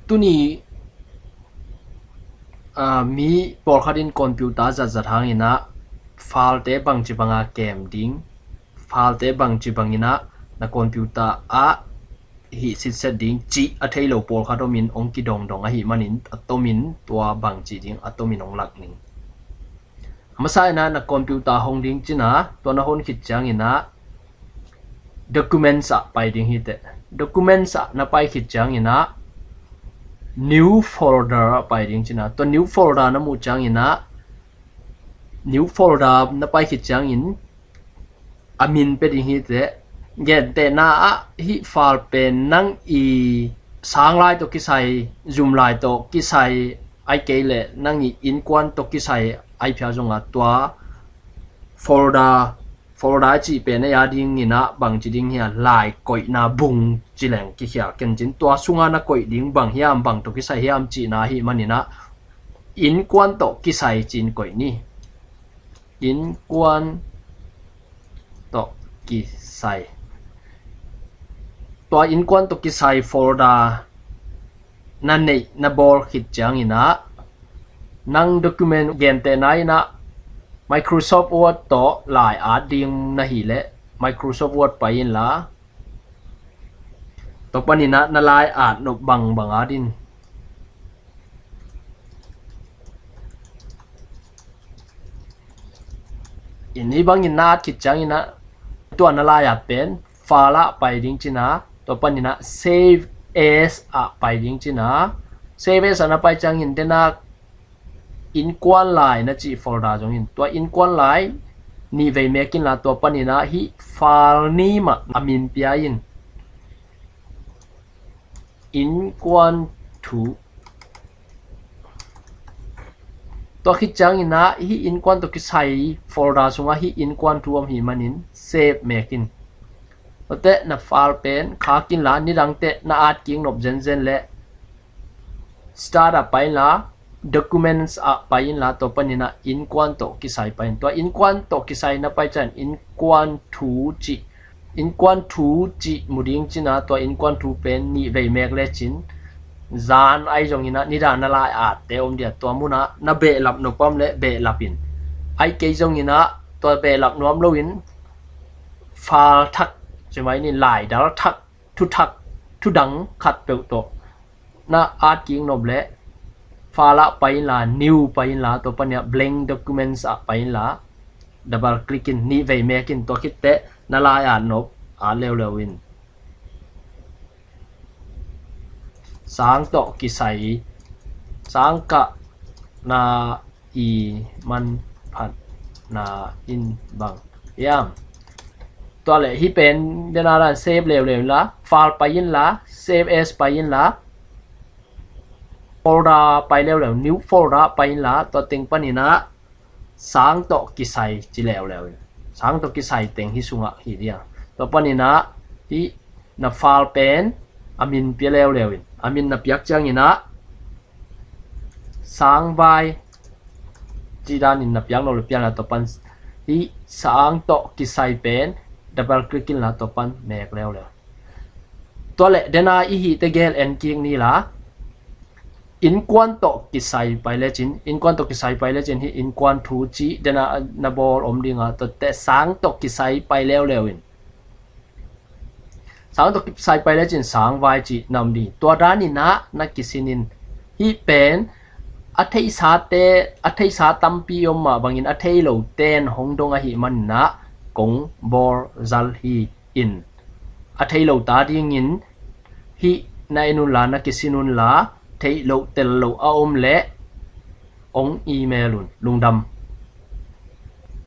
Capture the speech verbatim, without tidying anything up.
Tuni, ah, mi pawlkhat in computer zatzat hangin ah file te bangci banga kem ding, file te bangci bangin ah na computer ah hih sitset ding cih a thei lo pawlkhat om in hong kidongdong ahih manin a tomin tua bangci ding a tomin hong lak ning. A masa in ah na computer hong ding cin ah, tua na hon khit ciangin ah documents ah pai ding hi teh. Documents ah na pai khit ciangin ah new folder ah pai ding cin ah, tua new folder na muh ciangin ah new folder na pai khit ciangin a min pia ding hi teh. Gentehna ah hih file pen nang i sang lai tawh kisai, zum lai tawh kisai, ahih kei leh nang i innkuan tawh kisai ahi phial zongah tua folder, folder cih pen a dingin ah bangci ding hiam, lai koihna bung ci leng kikhial ken cin, tua sungah na koih ding bang hiam, bang tawh kisai hiam cihna ahih manin ah innkuan tawh kisai ci-in koih ni. Innkuan tawh kisai. Tua innkuan tawh kisai folder na neih na bawl khit ciangin ah nang document, gentehna in ah Microsoft Word tawh lai at ding na hih leh Microsoft Word pai inla, tua panin ah na lai at nop bangbang at in. In hih bangin na at khit ciangin ah tua na lai at pen file ah pai ding cin ah, tua panin ah save as ah pai ding cin ah, save as ah na pai ciangin den ah innkuan lai na cih folder zong in, tua innkuan lai nih vei mek inla, tua panin ah hih file name ah a min pia in, innkuan thu. Tua khit ciangin ah hih innkuan tawh kisai folder sungah hih innkuan thu om ahih manin save mek in. Tua teh na file pen khak inla, nidang teh na at kik nop zenzen leh start ah pai inla, documents ah pai inla, tua panin ah innkuan tawh kisai pai in. Tua innkuan tawh kisai na pai ciang innkuan thu cih, innkuan thu cih mu ding cin ah, tua innkuan thu pen nih vei mek lecin zan ahi zongin ah nidang na lai atte om dia, tua munah na behlap nop om leh behlap in, ahih kei zongin ah tua behlap nuam loin file thak, ci mai ni, laidal thak, thu thak, thu dang khat peuh tawh na at kik nop leh file ah pai inla, new pai inla, tua panin ah blank documents ah pai inla, double click in, nih vei mek in, tua khit teh na lai at nop at leuleu in. Sang tawh kisai, sang kah na i manphatna in bang hiam. Tua leh hih pen den ah dan save leuleu inla, file pai inla, save as pai inla, folder pai leuleu, new folder pai inla, tua teng panin ah sang tawh kisai ci leuleu in. Sang tawh kisai teng hih sungah hi dia. Tua panin ah hih na file pen a min pia leuleu in. A min na piak ciangin ah Sangvai ci danin na piak nop leh piak inla, tua pan hih sang tawh kisai pen double click inla, tua pan mek leuleu. Tua leh den ah i hihte gel en kik ni la, innkuan tawh kisai pai lecin, innkuan tawh kisai pai lecin hih innkuan thu cih den ah na bawl om ding a, tua teh sang tawh kisai pai leuleu in. Sang tawh kisai pai lecin sangvai cih na om ding. Tua danin ah na kisin in. Hih pen a theisate, a theisa tampi om mah bangin a thei loten hong dong ahih manin ah kong bawl zal hi in. A thei lo ta dingin hih na en unla, na kisin unla, theih loh tel loh a om leh hong email un, lungdam